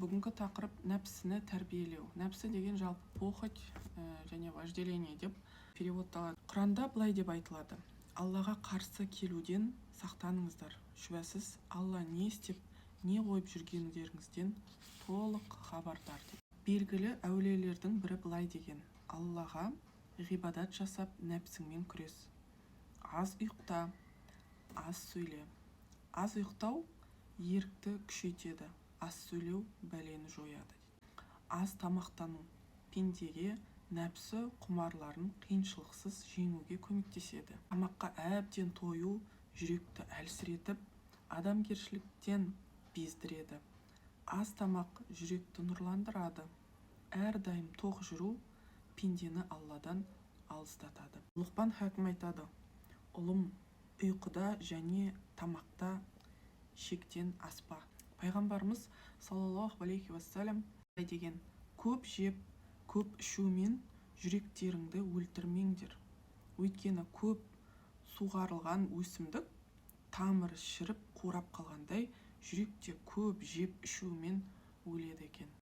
Бүгінгі тақырып: нәпсіні тәрбиелеу. Нәпсі деген жалпы похоть және вожделение деп переводталады. Құранда былай деп айтылады: «Аллаға қарсы келуден сақтаныңыздар. Шүбәсіз, Алла не істеп, не қойып жүргендеріңізден толық хабардар», – деп. Белгілі әулиелердің бірі былай деген: «Аллаға ғибадат жасап, нәпсіңмен күрес. Аз ұйықта, аз сөйле. Аз ұйықтау ерікті күшейтеді, аз сөйлеу бәлені жояды», – дейді. Аз тамақтану пендеге нәпсі құмарларын қиыншылықсыз жеңуге көмектеседі. Тамаққа әбден тою жүректі әлсіретіп, адамгершіліктен бездіреді. Аз тамақ жүректі нұрландырады. Әрдайым тоқ жүру пендені Алладан алыстатады. Лұқпан хакім айтады: «Ұлым, ұйқыда және тамақта шектен аспа». Пайғамбарымыз саллаллаху алейхи уассалам былай деген: «Көп жеп, көп ішумен жүректеріңді өлтірмеңдер. Өйткені көп суғарылған өсімдік тамыры шіріп, қурап қалғандай, жүрек те көп жеп ішумен өледі екен».